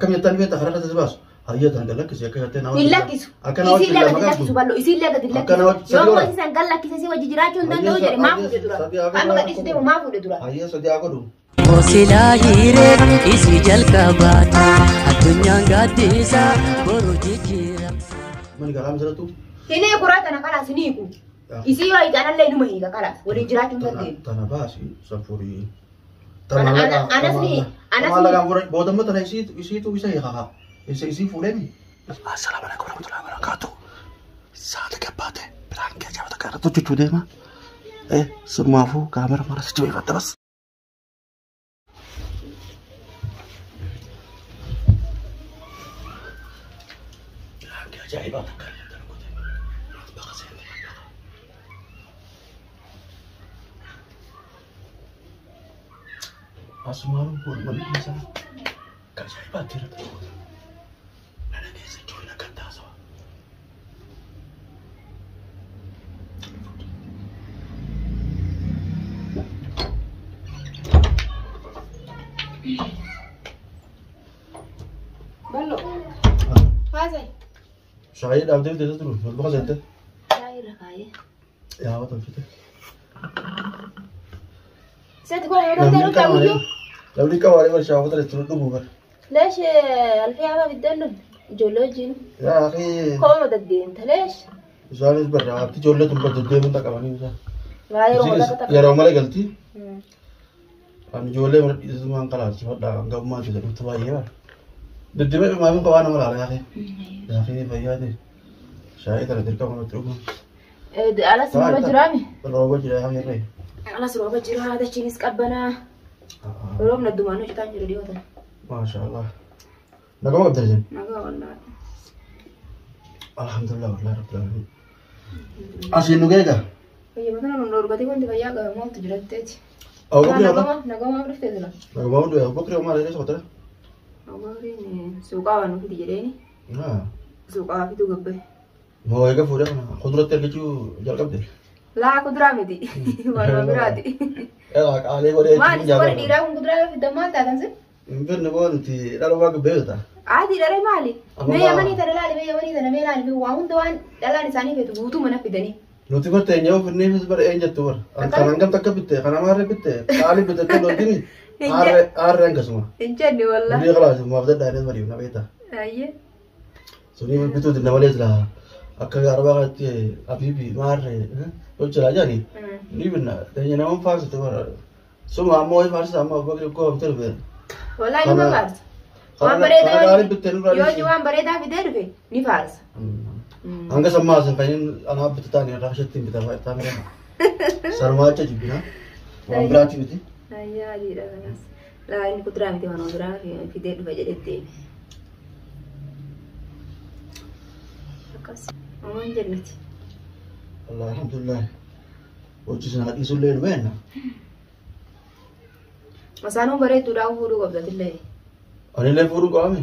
Akkam jettaan beektaa karaa irratti si baasu. Hayyee tana gad lakkisi akka jettee nama Hin lakkisu. Akka nama Isiillee lama gadi lakkisu qabdu. bal'oo. Isiillee gadi Akka nama lakkisu. Yoo sadii ammoo isaan gad lakkise si wajji jiraachuu hin danda'u jedhe maa fuudhe dura? Sadii haa godhu. Amma gadhiisu deemu maa fuudhe dura? Hayyee sadii haa godhu. Osilaa hiree isii jalqabaatu addunyaan gaaddisa boru jijjiira. Mani garaa misirrattu. Hin hiiku raa tana kalaas hin hiiku. Isii yoo hiikanallee inuma hiika kalaas. Waliin jiraachuu hin dandeenyu. Tana baasi sanfurii. Anas ni- Boodamma tana isiitu isa hiikaa. Isa isii fuudhee Assalaamu alaikum warahmatullahi wabarakatuh. Saata gabbaate biraan kee ajaa'iba takka irratti hojjechuu deema. Sirmaafuu kaamera mara si jabeeffadha bas. Biraan kee ajaa'iba takka irratti hojjete. Baqa seente baqa. Asumaan kun manni isaa kan ajaa'ibaatti irratti hojjete. Nana keessa ijoollee akka taasawa. Bal'oo. Haasa'e. Shaayii dhaabdee bitee turu baqa seente. Shaayii irra kaayee. Yaa tolchite. Seeti kun yeroo ta'u ta'uyyuu. Namni qabaalee bara shaafota itti dhugu bara. Leesh alfee hafa biddeen dhufne ijoollee wajjin. Yaa akhi Kooma deddeemta leesh. Isaanis barra abti ijoollee tun bara deddeemuun qabanii isaan. Waa yeroo Isinis lafa yeroo malee galti. Ani ijoollee mana dhiisisumaan kalaasifadha hanga ammaa keessa dhuftu baay'ee bara. Deddeemee maamuun qabaa nama laala yaa akhi. Yaa akhi fayyaa ta'e. Shaayii tana dirqama namatti dhugu. Alas rooba jiraami. Rooba jira yaa akhi irree. Alas rooba jira dachiinis qabbanaa. Roobni addumaan hojjetaa jiru dhiyootan. Maasha Allah. Nagama qabda isin? Nagaa wallaahi. Alhamdulillah wallahi rabbil alamin. Asiin nu geega. Fayyama kana nu dhorgatee wanti fayyaa qaba maaltu jiratteeti. Abubakri wala. Nagama nagamaaf dhuftee jira. Nagama hundi Abubakri maal jedhee soqotara? Abubakriin suuqaa waan nuti jedheeni suuqaa fituu gabbaye. Moo eega fuudhee kana kuduratti ergachuu jalqabde? Laa kuduraa miti. Waanuma biraati. Egaa qaalee godhee Maal isin warri dhiiraa kun kuduraa yoo fiddan maal taatan sin? Hin fedne boo nuti dhala waa beekta. Ati dharee maali? Amma Mee yamanii tana laali, mee yamanii tana mee laali, mee waa hunda waan dhalaan isaanii feetu guutuu mana fidanii. Nuti bar teenya yoo fidneefis bara een jettu bara. Kan hangam takka bitte kan amaarre bitte qaalii bitte tun loltini aarree aarree hangasuma. Hin jenne wallaahi. Inni kalaas maaf dadhaadhee bariif na beekta. Ayyee. Suni bituu dinna malee jira. Akka arabaa kanatti abiibi maarree hojjaa jedhani. Ni binna teenya nama faarsite bara. Suma ammoo wayii faarsisa amma Abubakar koo hamte dhufe. Wallaahi numa faarsa. Waan Kana bareedaa gaarii bittee nurraa yoo dhiisi. waan bareedaa fidee dhufe ni faarsa. Hanga sammaa san kan inni anaa bitu taane irraa isheetti hin bitaa taane. Sanumaa jecha jibbina. Waan biraati miti. Ayyaa adiidha kanas. Laa inni kuduraa miti waan biraa fidee dhufe jedhee deeme. Akkas. Waan jennuti. Allah alhamdulillah. Hojii sana dhiisullee nu beenna. Masaanuun bareedduudhaan fuudhuu qabdatillee. Anillee fuudhuu qabame.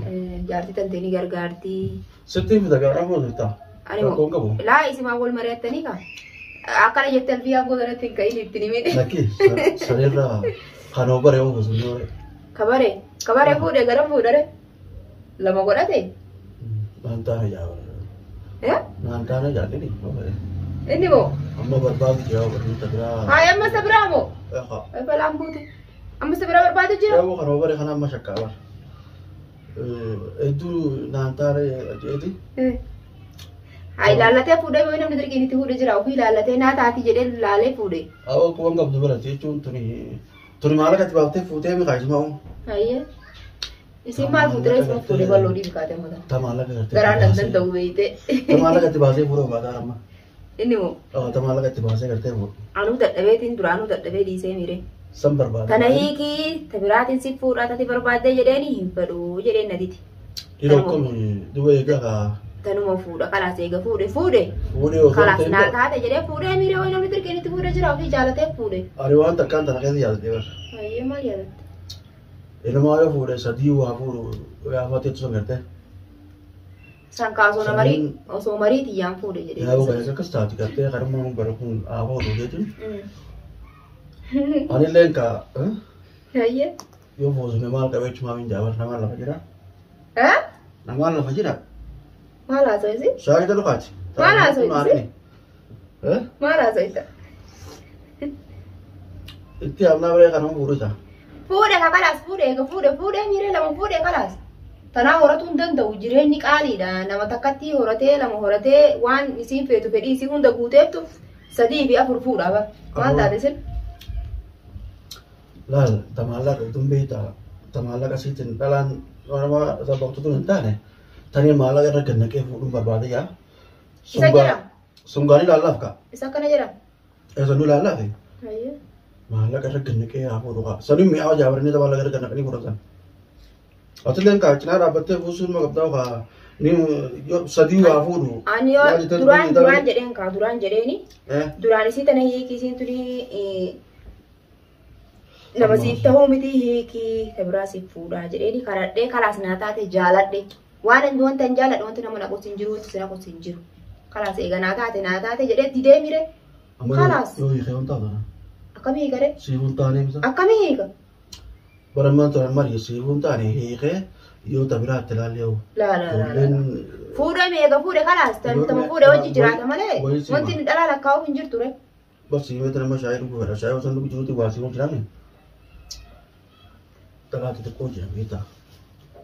Jaartii tanteenii gargaartii. Sitti fida garaa fuudhu bitaa. Ani Rakkoon qabu. Laa isimaan wal mari'attanii kaa. Akkana jettee alfiyyaa gootanatti hin ka'in ittiin himine. Lakki sanirraa kan hoo bare hoo sun yoo. Kabare kabare fuudhe gara fuudhare lama godhate. Naan taane jaa. Eh? Naan taane jaa dhini. Inni moo? Amma barbaadu jira barnoota biraa. Haa amma isa biraa moo? Eegaa. Balaan buute. Amma isa biraa barbaadu jira. Yoo kan hoo bare kana amma shakkaa bara. Hedduu naan taane jeeti. Haa ilaallatee fuudhee moo namni dirqiin itti fuudhee jira ofii ilaallatee naa taati jedhee laalee fuudhe. Awwa kuban qabdu bara jechuun tuni tuni maal akka baaftee fuutee mi kaayisuma oo. Hayyee. Isin maal fuudhee isuma fuudhee bal'oo dhiibi kaatee mata. Ta maallaqa gartee. Garaan nan danda'u beeyte. Ta maallaqa itti baasee fuudhuu baataa amma. Inni moo? Ta maallaqa itti baasee gartee fuudhu. Anuu dadhabeetiin duraanuu dadhabee dhiisee miire. San barbaada. Tana hiikii ta biraatiin si fuudhaa tati barbaaddee jedheeni hin fedhuu jedheen naditi. Dhiiroo akkami duba eegaa kaa. Tanuma fuudha kalaas eega fuudhe fuudhe. Fuudhee osoo hin Kalaas ta'in naa taate jedhee fuudhee miire wayi namni dirqiin itti fuudhee jira ofii jaalatee fuudhe. Ani waan takkaan tana keessa yaadadhe bara. Hayyee maal yaadatte? Ilmaa yoo fuudhe sadii waa fuudhu gaafatee sun gartee. San kaasoo na marii osoo marii tiyyaan fuudhe jedhee. Yaa boqoo akkas taati gartee karummaa bara kun haa fuudhu jechuun. Anilleen kaa Hayyee. yoo fuusune maal qabeechumaa min jaabar namaa lafa jira. Eh? Namaan lafa jira. Maal haasawisi? Shaayii dhugaati. Maal haasawisi? Eh? Maal haasawita? Itti amnaa biree kanuma fuudhu isaa. Fuudhe ka kalaas fuudhe eega fuudhe fuudhe miiree lama fuudhe kalaas. Tanaa horatuu hin danda'u jireenyi qaaliidha nama takkatti horatee lama horatee waan isiin feetu fedhii isii hunda guuteettu 3 fi 4 fuudha ba. Maal taate isin? Laal tamaallaqa utuun beektaa tamaallaqa siitiin dhalaan nama sababtutu hin taane tanii maallaqa irra gannaqee fuudhuun barbaade yaa. Isa jedha. Sungaan ilaallaaf ka. Isa akkana jedha. Isa nu ilaallaaf. Hayyee. Maallaqa irra gannaqee haa fuudhu kaa. Sanii mi'aawa jaabaranii maallaqa irra gannaqanii fudhatan. Atilleen kaa cinaa dhaabbattee fuusuun ma qabdaa kaa ni sadii waa fuudhu. Ani yoo duraan jedheen kaa duraan jedheeni duraan isii tana hiikii isiin tuni nama siif ta'uu miti hiikii ta biraa siif fuudhaa jedheeni karadhee kalaas naa taate jaaladhe waan inni wanta hin jaaladhe wanti nama naqus hin jiru wanti si naqus hin jiru kalaas eega naa taate jedhee didee mire Kalaas. Yoo hiikee wanta taana. Akkamii hiikare? Siifuun taanee misa. Akkamii hiika? Barammaan turan marii siifuun taane hiikee yoo ta biraatti ilaalle yoo. Laa laa laa. Ijoolleen Fuudhee meeqa fuudhe kalaas tama fuudhe wajji jiraata malee wanti inni dhalaa lakkaa'uuf hin jirtu re. Bas siimee nama shaayii dhuguu fedha. Shaayii osoo dhuguu jiruuti waa siimuu jiraame. Dhalaa xixiqqoo jira beektaa.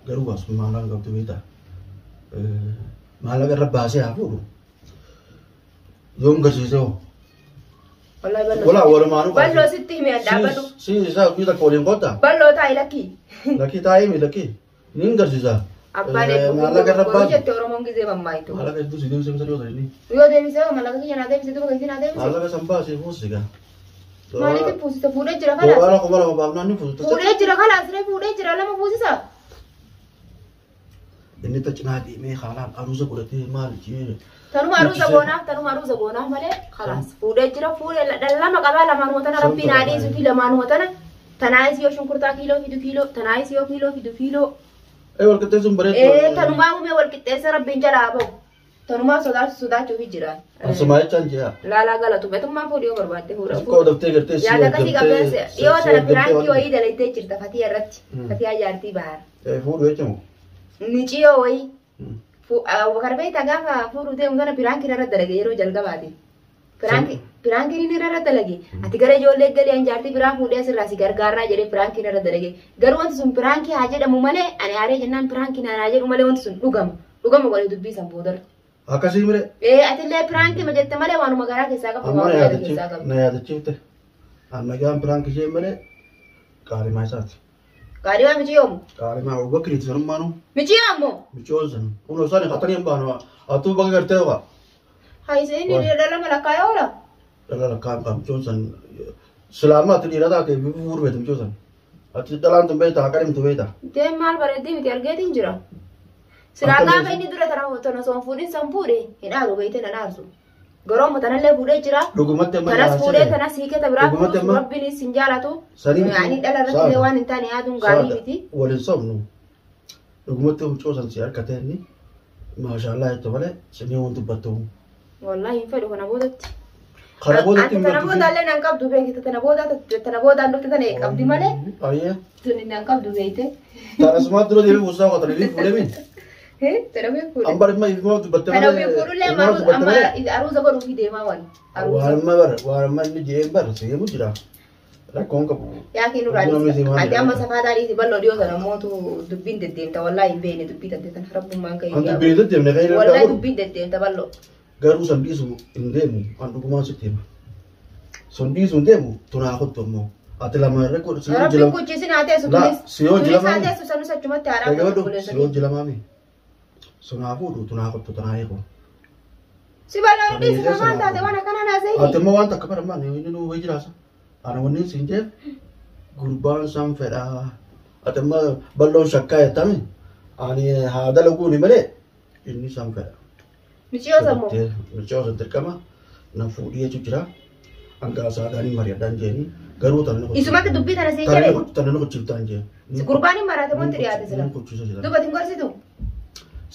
Garuu waa sun maallaqa qabdu beektaa. Maallaqa irra baasee haa fuudhu. Yoom garsiisee hoo? Wallahi bal'oo. Walaa walumaanuu Bal'oo sitti hime dhaabbatu. Si isaa guyyaa takka waliin kottaa. Bal'oo taa'i lakkii. Lakkii taa'ee mi lakkii. Ni hin garsiisa. Abbaan Maallaqa irra eebbuu baasi. jette Oromoon gizee mammaayitu. Maallaqa hedduu si deemsee misal yoo ta'e inni. Yoo deebisee maallaqa kiyya naa deebisee duuba keessi naa deebisee. Maallaqa san baasee fuusise gaa. Maaliif fuusise fuudhee jira kalaas. Doolaara 2000 baafnaan ni fuusise. Fuudhee jira kalaas ree fuudhee jira lama fuusisa. Inni ta cinaa deemee haalaan aruusa godhatee maal jee. Tanuma aruusa goonaaf malee kalaas fuudhee jira fuudhee lama qabaa lamaanuma tana rabbiin haa dhiisuu fi lamaanuma tana tanaayis yoo shunkurtaa kiiloo fidu kiiloo tanaayis yoo kiiloo fidu kiiloo. Ee wal qixxeessuun bareedu. Ee tanumaa uumee wal qixxeessa rabbiin jalaa bahu. Tanumaa sodaachuufi jira. Asumaa jechaan jira. Laalaa galatu beetummaan fuudhii yoo barbaadde fuudha. Xiqqoo daftee gartee si Yaada akkasii qabdee dhiyoo tana piraankii wayii dalattee jirta Fatiya irratti. Fatiyaa jaartii bahar. Ee fuudhu jechuun. Miciyoo wayii. Abubakar beektaa gaafa fuudhuu deemu sana piraankii irra dalage yeroo jalqabaati. Piraankiin inni irra dalage. Ati gara ijoollee galee an jaartii biraa fuudhee asirraa si gargaarraa jedhee piraankiin irra dalage. Garuu wanti sun piraankii haa jedhamu malee ani aaree jennaan piraankii haa jedhu malee wanti sun dhugama. Dhugama godhee dubbii san boodarra. Akkasii mire. Ee atillee piraankii ma jette malee waanuma garaa keessaa qabdu Amma waanuma yaada keessaa qabdu. na yaadachiifte. Amma gaan piraankii ishee malee qaalimaa isaati. Qaalimaa miciyoomu. Qaalimaa Abubakriiti sanummaanuu. Miciyoomu. Micoon san. Kun isaan qaxanii hin baanu. Atuu bakka gartee waa. Hayse inni dhala malakkaa oola. Dhala lakkaa hin micoon san. Silaamaa ati dhiira taate fuudhu beektu micoon san. Ati dhalaan tun beektaa qalimtu beektaa. Deem maal bareeddee miti argeetiin jira. Silaa gaafa inni dura tana tana osoo hin fuudhin san fuudhe hin aaru beeyte nan aarsu. Garuu amma tanallee fuudhee jira. Dhugumatti amma Tanas fuudhee tanas hiikee biraa Dhugumatti fuudhus amma rabbiinis hin jaalatu. Sanii miti. Ani dhala irratti illee waan hin taane yaaduun gaarii miti. Waliin sobnu. Dhugumatti micoon san si harkatee inni maashaallah jettu malee sinii waan dubbattu. Wallaahi hin fedhu kana boodatti. Kana boodatti Ati tana booda illee nan qabdu beekte tana booda tana boodaan dhufte tana qabdi malee Ayyee. tuni nan qabdu beekte. Tanasumaa dura deemee buusaa qotan fuudhee min. Tana ofii fuudhe. Amma dhimma ifuma dubbatte Tana ofii fuudhullee amma aruuza godhuufi deemaa waan. Aruuza. Waan amma bar waan amma inni jeen bar seemu jira. Rakkoon qabu. Yaakiin nurraa dhiisi. Ati amma safaataa dhiisi bal'oo dhiyoo sana mootu dubbiin deddeemta wallaahi hin beekne dubbii tante tana rabbummaan ka'e. An dubbiin deddeemne kan inni Wallaahi godhu. dubbiin deddeemta bal'oo. Garuu san dhiisu hin deemu an dhugumaan sitti hima. Sun dhiisu hin deemu tunaa kottu ammoo. Ati lama irra godhu si hojii Rabbiin lama. kuchiisin haa teessu La, tunis. si hojii Tunis haa lamaanii. teessu sanus achumatti haaraa Dhaggeeffadhu si hojii lamaami. Sunaa fuudhu tunaa kottu tunaa hiiku. Si bal'oo dhiisi maal taate waan akkana naa Ati seeni. immoo waan takka baramaan inni nu wayii jiraasa. Ana wanni siin jeef gurbaan san fedhaa. Ati immoo bal'oon shakkaa jettami. Ani haa dalaguuni malee inni san fedha. Miciyoo sammoo. Miciyoo san dirqama na fuudhii jechuun jira. Hanga saadhaan hin mari'adhaan jeeni garuu tana Isumatti dubbii tana siin jedhe. Tana ni kuchiftaan jeen. Gurbaan hin maraate wanti dhiyaate sila. Ni kuchisa jira. Dubbati hin gorsitu.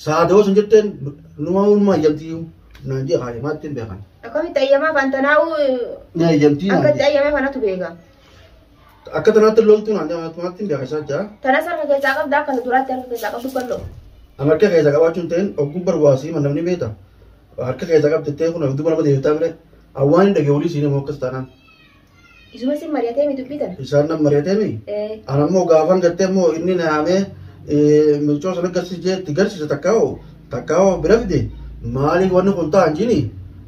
Saadoo sun jetteen numa numa eeyyamtii naan jee haayamaatti hin beekan. Akkamitti ayyamaa fantanaa'u Ni eeyyamtii naan akkatti jee. ayyamee kanatu beeka. Akka tanaatti loltuu naan jee haayamaatti hin beekan isaa jaa. Tanas harka keessaa qabda akka duraatti harka keessaa qabdu bal'oo. An harka keessa qabaachuun ta'in oguu barbaasii namni beekta. Harka keessa qabdettee kun duuba nama deebitaa mire. Awwaan hin dhagee olii siinii akkas taanaan. Isuma sin mari'atee mi dubbii tana? Isaan nan mari'atee mi? An ammoo gaafan gartee immoo inni naamee miicoo sana garsiisee itti garsiise takkaa'oo bira fide maaliif wanni kun ta'an jini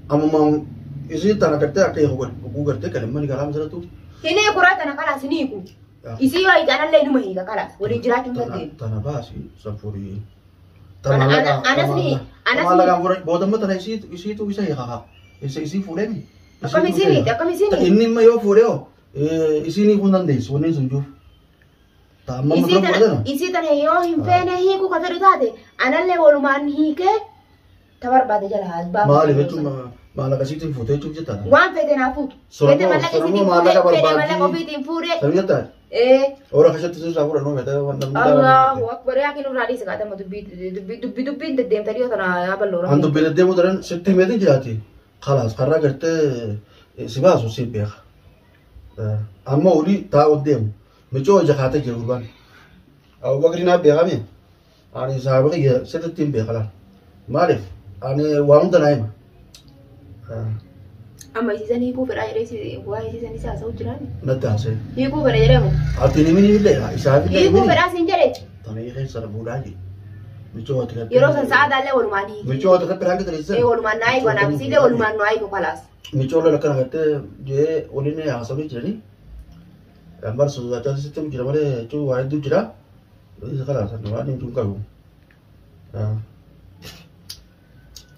ammumaan isii tana gartee akka eegu godhe gartee kan immoo garaa misiratu. Hin hiiku tana kalaas hin hiiku. Isii yoo hiikanallee inuma hiika kalaas waliin jiraachuu hin dandeenyu. Tana baasi safurii. Anas ni Boodamma tana isiitu isa hiikaa. Isii fuudhee mi? Akkam isiin hiite akkam isiin hiite? Inni immoo yoo fuudhee hoo isiin hiikuu hin dandeessu wanni sun jiru. Amma Isii tana isii tana yoo hin feene hiikuu ka fedhu taate anallee walumaan hiikee ta barbaade jala haa baasu. Maaliif jechuun maallaqa isiitiin fuutee jechuuf jettaa? Waan fete naa fuutu. Fete mallaqa isiitiin maallaqa fuudhee fedhe barbaaddi. mallaqa ofiitiin fuudhee. Sabii jettaa? Ee. Ora keessatti sirraa fuudhan fete waan namni Allahu akbar yaa kennu irraa dhiisa kaatama dubbii dubbii dubbii dubbiin deddeemta dhiyoo tana yaa bal'oo An dubbii deddeemuu daran sitti himeetiin jiraati. Kalaas karraa gartee si baasu si beeka. Amma olii taa'u deemu. Micoo ija kaatee jiru gurbaan. Abubakri naa beekame. Ani saaba kiyya sirriitti hin beeka laal. Maaliif? Ani waa hunda naa hima. Amma isiisan hiikuu fedhaa jedhee waa isiisan isa haasa'u jiraan. Natti haasa'e. Hiikuu fedha jedhamu. Ati ni mini illee isaaf illee Hiikuu fedhaa siin jedhe. Tana keessa fuudhaa jiru. Micoo ati gartee. Yeroo san sa'aadhaallee walumaan hiiki. Micoo ati gartee biraan gadi Ee walumaan naa hiiku anaaf isiillee walumaan nu hiiku kalaas. Micoo lola akkana gartee jee waliin haasawuu jiranii. Ambar sodaachaa sitti jira malee jechuun waa hedduu jira. Isa kalaas waan hin qabu.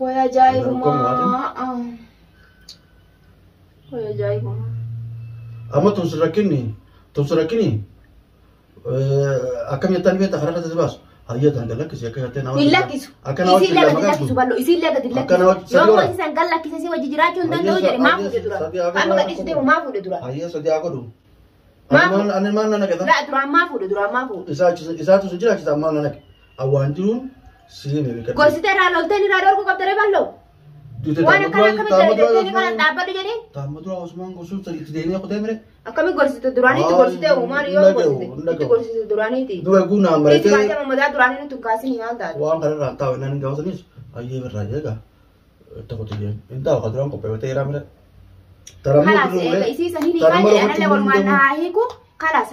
Way ajaa'ibumaa. Way ajaa'ibumaa. Amma tumsi rakkinni akkam jettaan beektaa karaa irratti si baasu. Hayya tan galakkisi akka jettee nama. Hin lakkisu. Akka nama Isiillee gadi lakkisu bal'oo isiillee gadi Akka nama lakkisu. Yoo immoo isiisan gan lakkise si wajji jiraachuu hin danda'u jedhe maa fuudhe dura. Amma gadhiisu deemu maa fuudhe dura. Hayya sadii haa godhu. Maaf? Ani maal na naqe? Laa duraan maa fuudhe duraan maa fuudhe. Isaatu si jiraachisa maal na naqe? Awwaan jiruun si hime beekadhu. Gorsite irraa lolteen irraa dhorkuu qabdare bal'oo. Waan akkana akkamitti dalagatanii kana dhaabbadhu jedhee. Taamma dura Osmaan gosuuf itti deemee qotee mire. Akkamitti gorsite duraaniitti gorsite uumaan yoo gorsite itti gorsite duraaniitti. Duba guunaan Itti baratee baatee mammadaa duraanii nutti hin kaasin maal taate. waan kanarraa taa'u innaan hin gaafataniis hayyee birraa jeegaa itti qote jeen. Hin taa'u kan duraan qopheeffatee jira mire. Kalaas eega isii saniin hiikaa jedhe anallee walumaan naa hiiku kalaas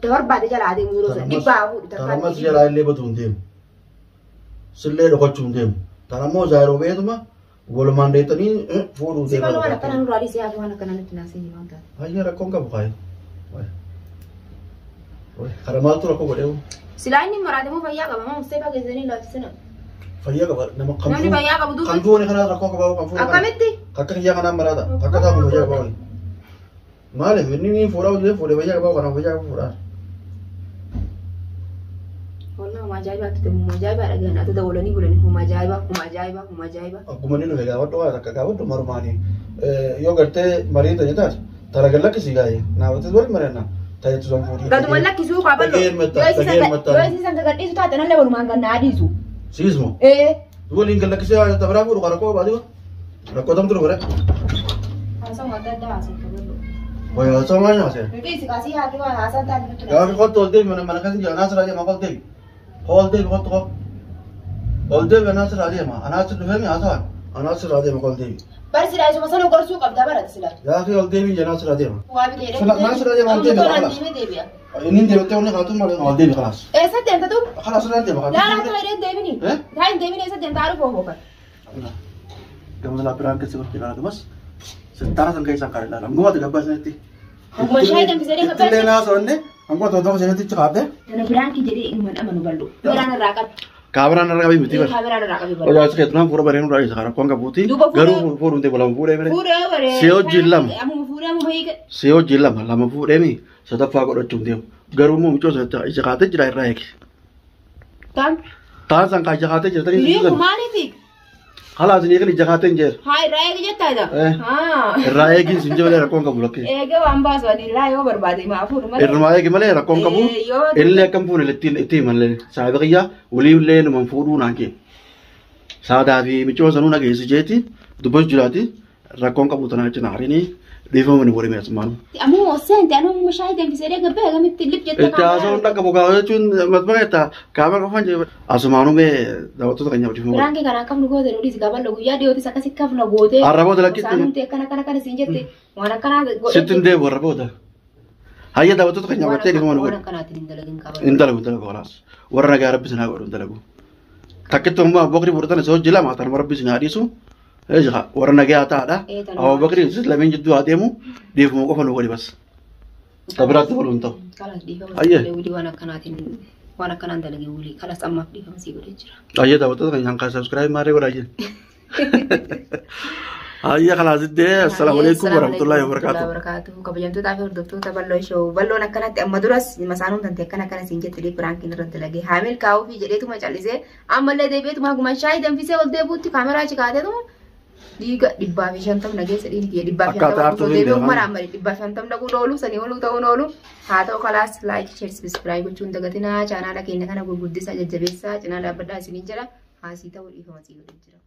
ta barbaade jala adeemu yeroo sana dhibbaa fuudhu Tarammas jalaa illee batu hin deemu. Sillee dhokachuu hin deemu. Tarammoo zaayiroo beetuma walumaan deetanii fuudhuu Si bal'oo waan deemu. akkana nurraa dhiisee hafe waan akkana nutti naasee maal taate. Hayyee rakkoon qabu kaayi. Kara maaltu rakkoo godhee Silaa inni maraate moo fayyaa qaba moo Mustafaa keessanii ilaalchisina. Fayyaa qaba nama kan Namni fayyaa qabu duuba. Kan fuune kanaa rakkoo qaba kan fuune kana. Akkamitti? Akka kiyyaa kanaan maraata. Akka taa'u fayyaa qaba. Maaliif inni ni fuudhaa hojii fuudhee fayyaa qaba kanaan fayyaa qaba fuudhaa. Wallah homa ajaa'ibaatti ta'e homa ajaa'ibaa dhagahan ati dawwalanii bulanii homa ajaa'ibaa homa ajaa'ibaa homa ajaa'ibaa. Akkuma inni dhufe gaafadhu waan akka gaafadhu marumaanii yoo gartee marii ta'e taate tara gad lakkisii gaa'ee naafatis wal mari'anna ta'etu san fuudhii. Gaduma lakkisuu qaba bal'oo. Dhageen mattaa dhageen Yoo mattaa. isiisan gadhiisu taate nallee walumaan kan naa dhiisu. Siismo. Ee. Waliin gad lakkisee tabiraa fuudhu kan rakkoo baadii rakkoo tamtu dhufe. Haasawwan adda addaa haasawwan bal'oo. Wayyaa haasawaa maal haasa'e? Riqiisi kaasii haati waan haasaan taate nutti Gaafi kottu ol deebi mana keessa jira anaa sirraa deema ol deebi. Ol deebi kottu koo. Ol deebi anaa sirraa deema anaa sirraa dhufeemi haasawaan anaa sirraa deema ol deebi. Bari silaa isuma sana gorsuu qabda barate silaa. Gaafi ol deebi anaa sirraa deema. Waa bitee Sila- maal silaa deema, ol deebi, Amma kalaas. deemee deebi'a. Inni deemtee onni kaatu malee ol deebi kalaas. Eessa deemta tu? Kalaas irraa deema. Laa laa ta'e hin deebini. Eh? Taa hin deebini eessa deemta haadhu foofoo. Gama silaa biraan keessa gochuu ilaala gamas. Sittaara san keessaan kan ilaala. Hanguma ati gabbaa isinitti. Hanguma shaayii danfisee gabbaa Ittillee naasoo hanguma tokko isinitti cikaadde. Tana biraankii jedhee ilmaan amanu bal'oo. Biraan irraa qabi. Kaameraan irra qabii miti bara. Kaameraan irraa qabi bal'oo. Oduu as keessatti fuula bareedu irraa isa rakkoon qabuuti. Duuba fuudhee- Garuu fuudhuun ta'e lama fuudhee mire. Fuudhee baree. Si wajjin lama. Ammuma fuudhee ammuma hiike. Si wajjin lama lama fuudhee sadaffaa godhachuun deemu. Garuu immoo mucoo sanatti ija kaatee jira irraa eegi. Tam. Taan san kaa ija kaatee jira tarii Hiiku maaliif hiik? Halaas ni eegin ija kaatee hin jeer. Haa irraa eegi jettaa isa? Eh. Haa. Irraa eegin sin malee rakkoon qabu lakkee. Eegee waan baasu ani laa yoo barbaade maa fuudhu malee. Irrumaa eegi malee rakkoon qabu. Eh, yoo- Illee akkam fuune itti himallee saayiba kiyyaa walii illee numan fuudhuu naan kee. Saadaa fi micoo sanuu nageessi jeeti dubbachuu jiraati rakkoon qabu tanaa jecha naarini Dhiifama ni godhame asumaanu. Ammoo seente anuu shaayii danfisee gabbee gamitti lip jettee Itti haasawuun dhaqa bogaa jechuun matma keetta kaamera qofaan jedhe asumaanuu mee daawwattoota keenyaaf dhiifama godhe. Piraankii kanaan kafnu goote nu dhiisi gaballo guyyaa dhiyootis akkasi kafna goote. Har'a booda lakkitti. Osaan nuti akkana akkana akkana siin jette waan akkanaa godhe. Sitti hin deebi'u har'a booda. Hayya daawwattoota keenyaaf gartee dhiifama nu Waan godhe. akkanaatiin hin dalagin qaba. Hin dalagu hin dalagu kalaas. Warra nagaa rabbi sinaa godhu hin dalagu. Takkitti immoo Abubakri fudhatan isa hojii lama tanuma rabbi sinaa dhiisu. Eeja warra nagaa ta'aadha. Ee, tanuma. Abubakri lameen jidduu haa deemu dhiifama qofa nu godhi bas. Tabiraatti baluu hin ta'u. Kalas dhiifama Ayyee. sii godhe wili waan akkanaatiin waan akkanaan dalagin wili kalas ammaaf dhiifama sii godhe jira. Ayyee daawwattoota keenyaan kan subscribe maaree godhaa jiru. Ayyee kalaas iddee assalaamu alaikum warahmatullahi wabarakatuh. Wabarakatuh. Kabajamtootaa fi hordoftoota bal'oo ishoo bal'oon akkanatti amma duras masaanuun tante akkana akkana siin jette piraankiin irratti dalagee haamil kaa'uufi jedheetuma callisee ammallee deebi'eetuma haguma shaayii danfisee ol deebi'utti kaameraa achi kaateetuma dhiiga 150 geessa dhiigni kiyya 150 Akkaataa osoo hartuun deebi'u deeman. mana amma 150 dhaquun oolu sanii oluu ta'uun oolu haa ta'u kalaas like share subscribe gochuun dagatinaa chaanaala keenya kana gurguddisaa jajjabeessaa cinaa dhaabbadhaa isiniin jedha haasii ta'uu dhiifama sii godhe jira.